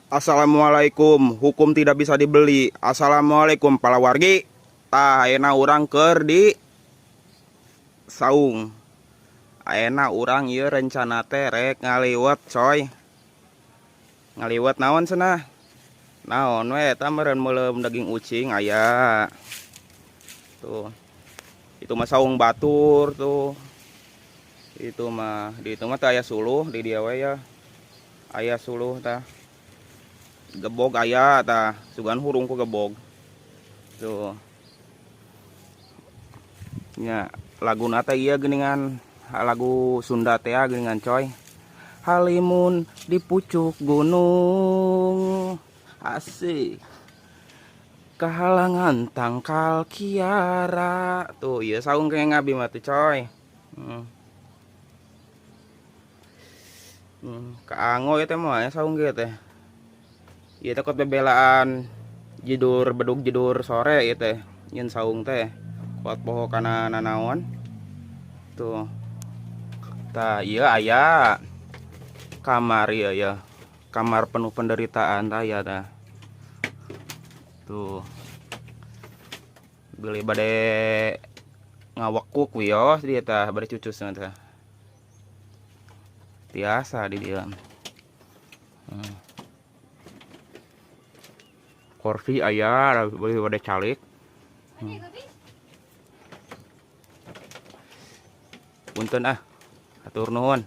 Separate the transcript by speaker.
Speaker 1: Assalamualaikum, hukum tidak bisa dibeli. Assalamualaikum palawargi. Tah ayeuna urang keur di saung. Ayeuna urang ieu rencana teh rek ngaliwet coy. Ngaliwet naon cenah? Naon we eta meureun meuleum daging ucing aya. Tuh. Itu mah saung batur tuh. Itu mah di itu mah teu aya suluh di dieu we ya. Aya suluh tah. Gebog aya tah, sugan hurung ku gebog. Tuh. Nya laguna teh ieu geuningan lagu Sunda teh geuningan coy. Halimun di pucuk gunung. Asik. Kahalangan tangkal kiara. Tuh ieu saung kenging abi mah tuh coy. Kaango ieu teh mah ya saung ge teh. Ieu teh kot bebelaan jidur bedug jidur sore ieu teh nyeun saung teh. Kuat poho kana nanaon. Tuh. Tah ieu aya kamar ieu ya. Kamar penuh penderitaan tah ya tah. Tuh. Bilih bade ngawekuk wios dia tah bade cucus tah. Tiasa di dieu. Kursi aya boleh bade calik. Punten ah. Hatur nuhun.